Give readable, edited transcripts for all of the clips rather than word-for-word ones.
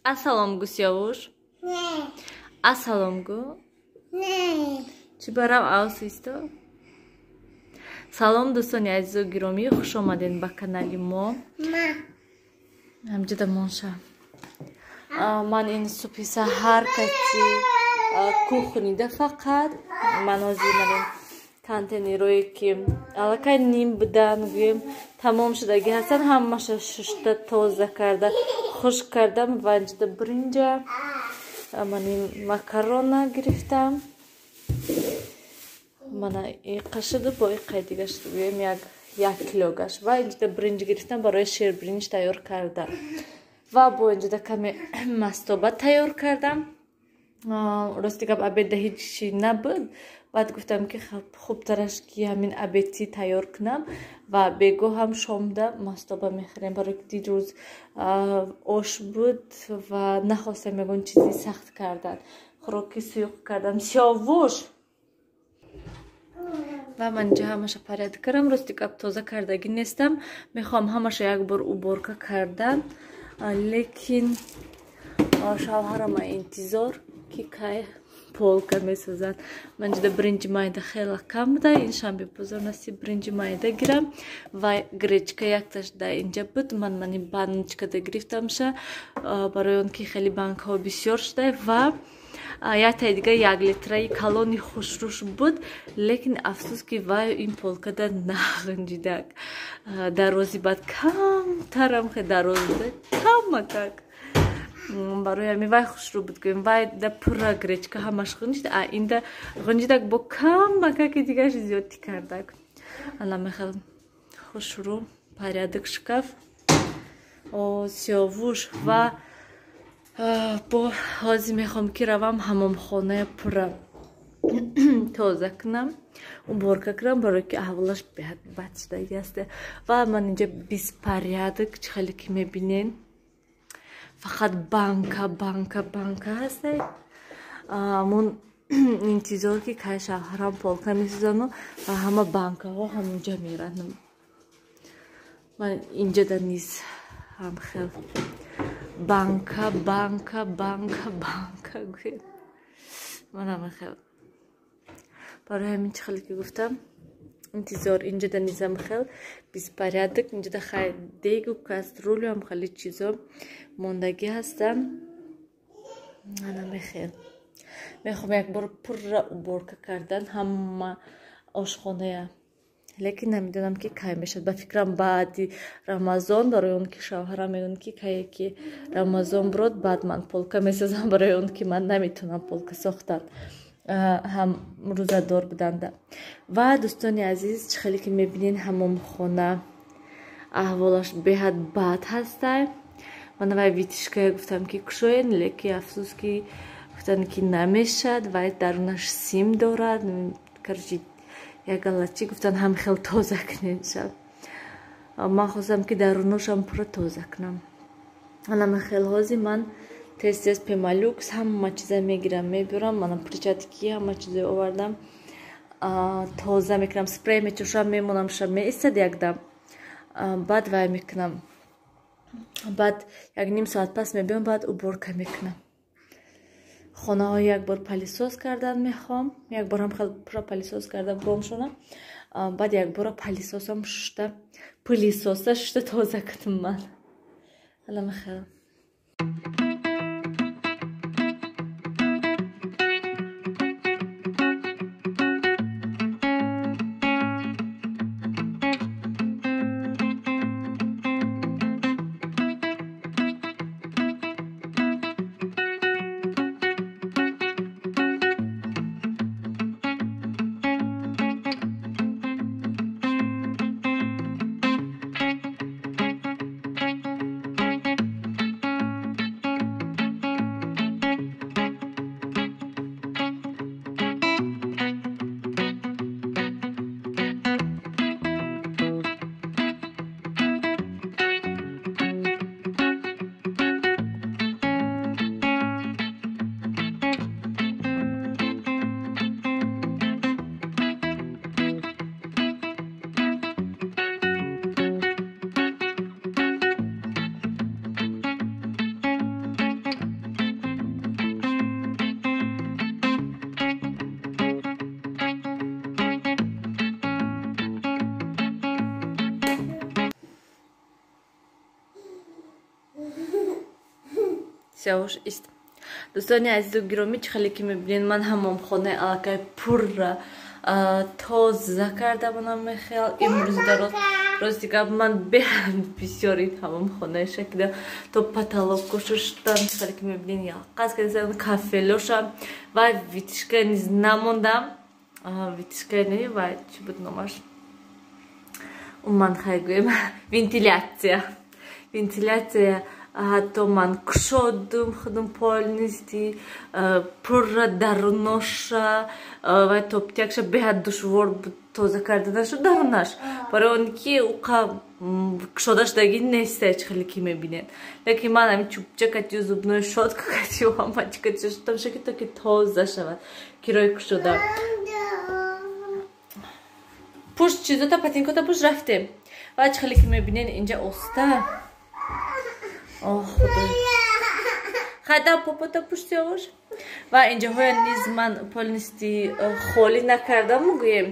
Ассалом гу, Сиёвуш. Ассалом гу. Чӣ барам авсисто? Салом, дӯстони азизу гиромӣ, хуш омадед ба канали мо. Ҳамҷода монша. Ман ин субҳи саҳар кати кухнида фақат ман ҳозир манин контейнерое ки аллакай ним будан, гӯем, тамом шудагӣ ҳастанд, ҳамаша шушта, тоза карда, хушк кардам. Ва инҷода бринҷа, ман ин макарона гирифтам, мана иқа шуду бо иқаи дига шуд, гӯем, як кило гашт. Ва инҷода бринҷ гирифтам барои ширбиринҷ тайёр карда, ва бо инҷода каме мастоба тайёр кардам. Рости гап, обеда ҳеҷ чи набуд. Баъд гуфтам, ки хубтараш ки ҳамин обедӣ тайёр кунам ва бегоҳ ҳам шомда мастоба мехӯрем, барои ки дирӯз ош буд ва нахостем ягон чизи сахт кардан, хӯроки суюқ кардам. Сиёвуш, ва ман инҷа ҳамаша порядок кардам. Рости гап, тоза кардагӣ нестам, мехоҳам ҳамаша як бор уборка кардан, лекин шавҳарама интизор, ки кай полка месозанд. Ман ҷуда бринҷи майда хеле кам буда, ин шанбе бозор насиб бринҷи майда гирам. Ва гречка якташ да инҷа буд, ман мани баночкада гирифтамша, барои он ки хеле банкаҳо бисёр шуда. Ва яктаи дига як литраи калони хушрӯш буд, лекин афсӯс, ки вай ин полкада нағинҷидак, дарози бад камтарам хе дароз буда, камакак. Барои ҳамин вай хушрӯ буд, гӯем, вай да пурра гречка ҳамаш ғинҷид, а инда ғинҷидак, бо камакаки дигаш зиёдтӣ кардак. Ана мехел хушрӯ порядок шкаф. Сиёвуш, ва бо ҳозир мехоҳам, ки равам ҳамомхоная пурра тоза кунам, уборка кунам, барое ки аҳволаш беҳад бад шудагӣ аст. Ва ман инҷа беспорядок, чӣ хеле ки мебинен, фақат банка, банка, банка ҳастай. Амон интизор, ки кай шавҳарам полка месозану ва ҳама банкаҳо ҳамонҷа меранд. Ман инҷода низ ҳам хел банка, банка, банка, банка, гӯем, ман ҳама хел. Барои ҳамин, чӣ хеле ки гуфтам, интизор. Инҷода низам хел беспорядок. Инҷода хай дегу кастрюлю ҳам хеле чизо мондагӣ ҳастанд. Ана мехел мехоҳам як бор пурра уборка кардан ҳама ошхоная, лекин намедонам, ки кай мешавад. Ба фикрам, баъди Рамазон, барои он ки шавҳарам мегӯяд, ки кае ки Рамазон бирод, баъд ман полка месозам, барои он ки ман наметавонам полка сохтан ҳам рӯзадор буданда. Ва дӯстони азиз, чӣ хеле ки мебинед, ҳамомхона аҳволаш беҳад бад ҳастай. Ман вай вытяжкая гуфтам, ки кушоен, лекин афсӯс, ки гуфтанд, ки намешад, вай дарунаш сим дорад. Короче, як галачи гуфтанд, ҳам хел тоза кунед шаб. Ман хостам, ки даруношам пурра тоза кунам. Анама хел ҳозир ман тез тез пемолюкс ҳама чиза мегирам, мебиёрам. Мана перчатки, ҳама чизо овардам, тоза мекунам, спрей мечошам, мемонам, ша меистад якдам, баъд вай мекунам, баъд як ним соат пас мебиём, баъд уборка мекунам. Хонаҳо як бор пылесос кардан мехоҳам, як борам хел пурра пылесос карда бромшона, баъд якбора пылесосам шушта, пылесоса шушта тоза кунам. Ман ана хел. Сиёвуш ист. Дӯстони азизу гиромӣ, чӣ хеле ки мебинед, ман ҳамомхонаи аллакай пурра тоза карда будам. Мехел имрӯз дароз, рости гап, ман беҳад бисёр ин ҳамомхонаи шакида то потолокко шуштам. Чӣ хеле ки мебинед, ялқаз кардам кафелоша ва вытяжка низ намондам. Вытяжка не, ва чӣ буд номаш, умуман хай гӯем, вентиляция. Вентиляция ҳатто ман кушодум худум полностью, пурра даруноша ва топтякша. Беҳад душвор буд тоза карданашу дарунаш, барои он ки уқа кушода шудагӣ неста, чӣ хеле ки мебинед. Лекин ман ҳамин чӯбча катию, зубной щётка катию, ҳама чӣ катию шудам шаки, то ки тоза шавад. Кирои кушода пушт чизота, ботинкота пуш, рафтем. Ва чӣ хеле ки мебинед, инҷа оста. Оҳ, худой, хайда, попота пушт, Сиёвуш. Ва инҷаҳоя низ ман полностью холӣ накардам, гӯем,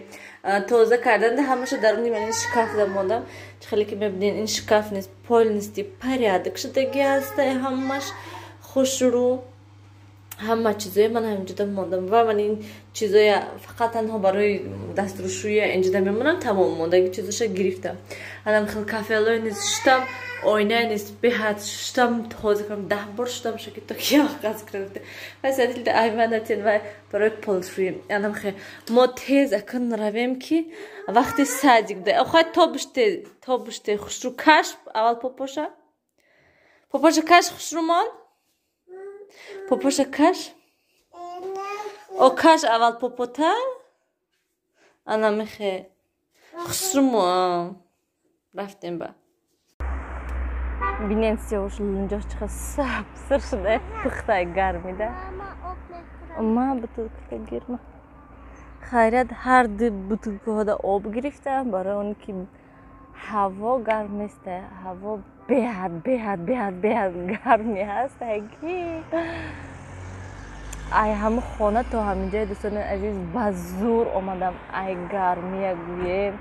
тоза кардан, ҳамаша даруни ман ин шкафда мондам. Чӣ хеле ки мебинед, ин шкаф низ полностью порядок шудаги ҳаста, ҳамаш хушрӯ. Ҳама чизое ман ҳаминҷода мондам ва ман ин чизоя фақат танҳо барои дастрӯшӯя инҷода мемонам, тамом, мондаги чизоша гирифтам. Анам хел кафелои низ шуштам, оинаи низ беҳад шуштам, тоза кардам, 10 бор шуштам шаки, то ки яқаз кардам. Васадилда айманатен вай барои полшӯӣ. Анам хе мо тез акун равем, ки вақти садик буда. Охай, тобуште, тобуште, хушрӯ каш аввал попоша, попоша каш, хушрӯмон, попоша каш, о, каш аввал попота. Ана мехе хушрӯмо рафтем. Ба бинен, Сиёвуш лунҷош чиха саб сир шуда, пухтай гармида. Ма бутылката гирма. Хайрият, ҳар ду бутылкаҳода об гирифтам, барои он ки ҳаво гарм неста. Ҳаво беҳад, беҳад, беҳад, беҳад гарми ҳаст, ки ай ҳамун хона то ҳаминҷои, дӯстони азиз, ба зур омадам. Ай гармия гӯем,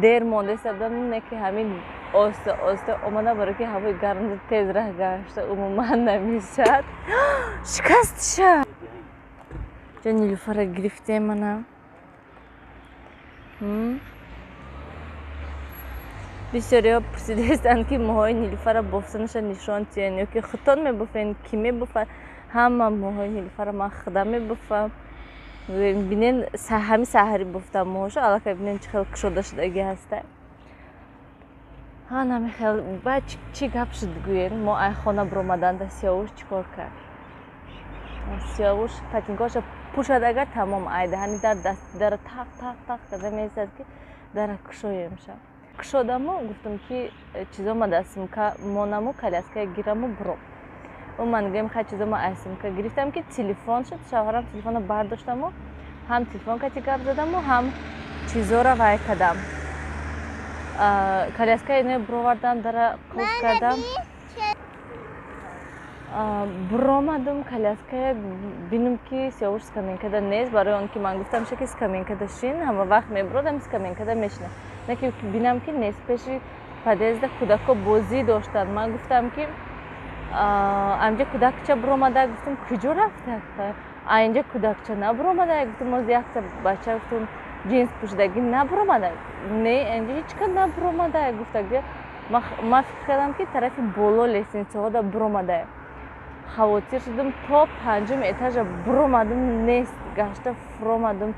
дер мондаиста будам, не ки ҳамин оста оста омадам, барои ки ҳавои гарм тез раҳ гашта умуман намешад. Шикастша ҷо Нилуфара гирифтем мана. Бисёриҳо пурсидаистанд, ки моҳои Нилуфара бофтанаша нишон тиҳен ё ки худтон мебофен, кӣ мебофад. Ҳама моҳои Нилуфара ман худам мебофам. Бинен, ҳами саҳари бофтам моҳоша, аллакай бинен, чӣ хел кушода шудагӣ ҳаста. Ҳа, намехел ба чӣ гап шуд гӯен. Мо ай хона биромаданда Сиёвуш чӣ кор кард? Сиёвуш ботинкоша пӯшад агар, тамом, ай даҳани дар дасти дара тақ тақ тақ карда меистад, ки дара кушоемша. Кушодаму гуфтам, ки чизома дар сумка монаму, коляская гираму, биром. Ман гӯем, хай, чизома ай сумка гирифтам, ки телефон шуд. Шавҳарам телефонро бардоштаму ҳам телефон кати гап задаму, ҳам чизора вай кардам, коляска ино бировардам, дара қулф кардам, биромадам. Коляская бинам, ки Сиёвуш скамейкада нест, барои он ки ман гуфтам ша, ки скамейкада шин, ҳама вақт мебуродам, скамейкада мешина. Не ки бинам, ки нест. Пеши подъезда кӯдако бозӣ доштанд. Ман гуфтам, ки анҷа кӯдакча биромада. Гуфтам, куҷо рафта? А инҷа кӯдакча набиромада? Гуфтам, оз якта бача, гуфтам, ҷинс пӯшидагӣ набиромада? Не, инҷа ҳеҷ кас набиромада, гуфта. Ман фикр кардам, ки тарафи боло лестницаҳода биромада. Хавотир шудам, то панҷум этажа биромадам, нест. Гашта фуромадам,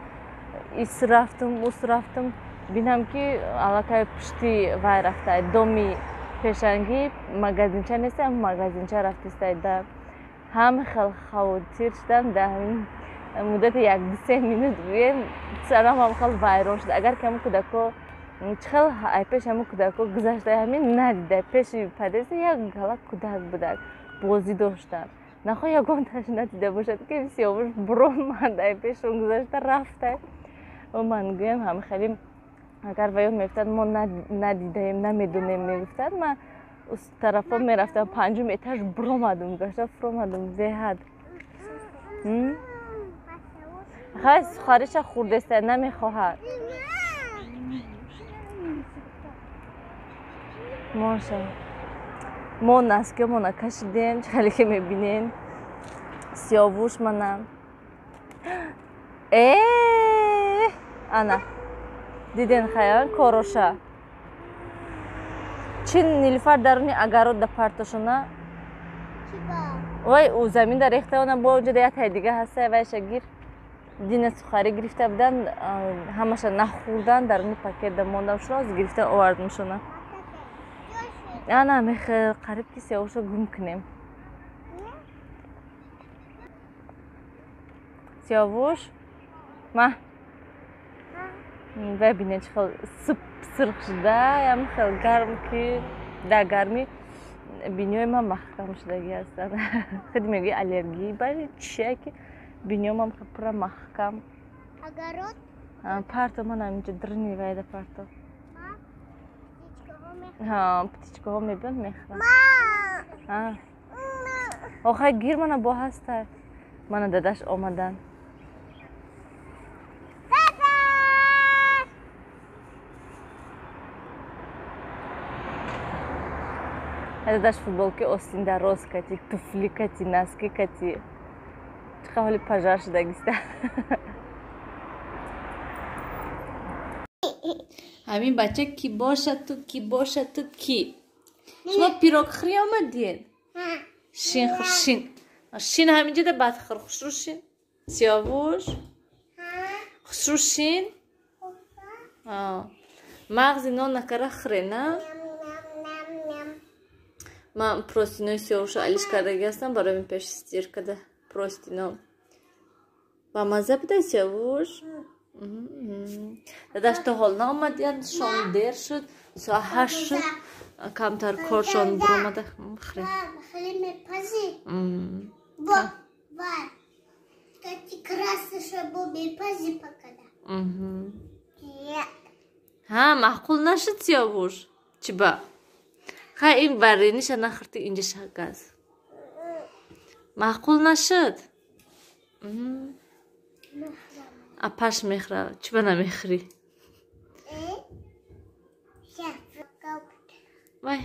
ис рафтам, ус рафтам, бинам, ки аллакай пушти вай рафта, доми пешангӣ магазинча нест, магазинча рафтиста. Да ҳам хел хавотир шудам. Дар ҳамин муддати як ду се минут гӯем, сарам ҳам хел вайрон шуд. Агар ки ҳамн кӯдако чӣ хел ай пеш ҳамн кӯдако гузашта, ҳамин надида. Пеши подъезда як гала кӯдак будак, бозӣ доштанд. Нахоҳ ягонташ надида бошад, ки Сиёвуш биромад, ай пешон гузашта рафта. Ман гӯям, ҳам хеле агар ваё мегуфтанд, мо надидаем, намедонем мегуфтанд, ман тарафо мерафтам. Панҷум этаж биромадум, гашта фуромадум, беҳад. Хай, сухариша хурдеста, намехоҳад. Моша, мо носкиёмона кашидем, чӣ хеле ки мебинем. Сиёвуш мана. Ана. Диден хаян короша. Чин Нилуфар даруни агарот да партошона. Вай у замин да рехта бо онҷо да як тай дига ҳаста вайша гир. Дина сухарӣ гирифта будан, ҳамаша нахӯрдан, даруни пакет да мондам шуна, оз гирифта овардам шуна. Ана мехел қариб ки Сиёвуша гум кунем. Сиёвуш ма вай бинед чӣ хел сып сирх шуда, ям хел гарм ки да гармӣ биниёи ман маҳкам шудагӣ ҳастанд. Худи мегӯи аллергия бали чия ки биниёмам пурра маҳкам. Парто ман ҳаминҷо дрни вайда парто. Птичкаҳо мебиёнд мехӯранд. Охай гир мана бо ҳаста. Мана дадаш омадан. Дадаш футболки остин дароз кати, туфли кати, носки кати. Чӣ ҳоли пожар шудагиста. Ҳамин бача ки бошад ту, ки бошад ту, ки? Шумо пирог хӯрӣ омадиед? Шин хӯр, шин. Шин ҳаминҷо да бад хӯр, хушрӯ шин. Сиёвуш? Хушрӯ шин? Мағзи нон накара хӯре, на? Ман простинои сиёвуша алиш кардаги ҳастам барои мин пеши стиркада простино. Ба мазза буда сиёвуш? Дадаш то ҳол наомадиянд, шом дер шуд, соат 8 шуд, камтар коршон буромада. Хӯре. Ҳа, маъқул нашуд сиёвуш? Чӣ ба? Хай ин варениша нахӯрти инҷа шагаз. Маъқул нашуд? Апаш мехӯра. Чӣ ба намехӯрӣ? Вай.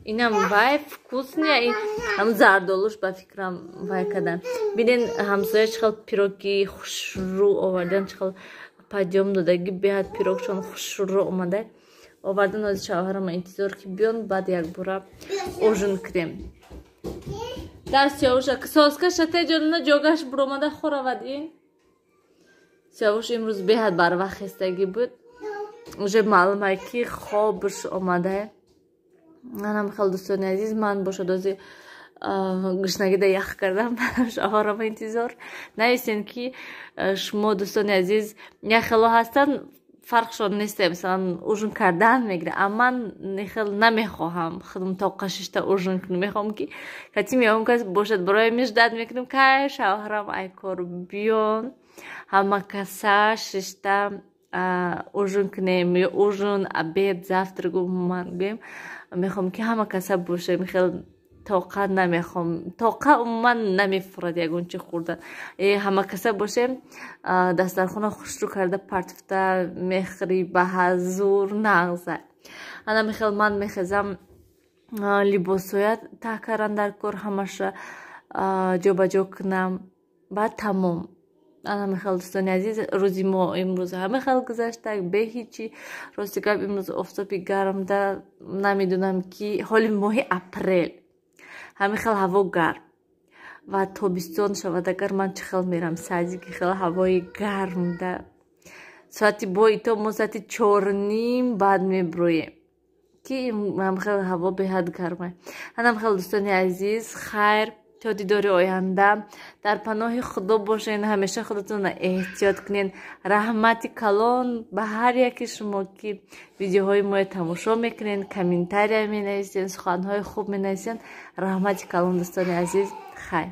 Инам вай вкусния, ҳам зардолуш ба фикрам вай кадан. Бинен ҳамсоя чӣ хел пироги хушрӯ овардан, чӣ хел падём додаги беҳад пирогшон хушрӯ омада. Овардан ози шавҳарама интизор ки биён, баъд якбора ужин кунем. Дар Сиёвуша соска шате ҷонана ҷогаш буромада хоравад ин. Сиёвуш имрӯз беҳад барвақт хестагӣ буд. Уже маълума ки хобш омада. Манам хел дӯстони азиз, ман бошад ози гушнагида ях кардам, шавҳарама интизор. Нависен ки шумо дӯстони азиз як хело ҳастанд, фарқшон нест, масалан ужин кардан мегирад, аммо ман хел намехоҳам худам тоқа шишта ужин кунам. Мехоҳам ки кати меом кас бошад, барои миждат мекунам кай шавҳарам ай кор биён, ҳама каса шишта ужин кунем, ё ужин, обед, завтрак умуман гӯем. Мехоҳам ки ҳама каса боша, хел тоқа намехоҳам, тоқа умуман намефурад ягон чи хӯрдан. Ҳама каса бошем, дастархона хушрӯ карда партфта мехӯрӣ ба ҳазур нағза. Ана мехел ман мехезам либосҳоя таҳ кардан дар кор, ҳамаша ҷобаҷо кунам, баъд тамом. Ана мехел дӯстони азиз, рӯзи мо имрӯз ҳама хел гузашта бе ҳичи. Рости гап имрӯз офтоби гармда, намедонам ки ҳоли моҳи апрел ҳама хел ҳаво гарм ва тобистон шавад, агар ман чӣ хел мерам садики хел ҳавои гармда. Соати бо ито мо соати 4:30 баъд меброем ки ҳама хел ҳаво беҳад гарма. Анам хел дӯстони азиз, хайр то дидори оянда. Дар паноҳи Худо бошед, ҳамеша худатонро эҳтиёт кунед. Раҳмати калон ба ҳар яке шумо ки видеоҳои моро тамошо мекунед, комментария менависед, суханҳои хуб менависед. Раҳмати калон дӯстони азиз, хайр.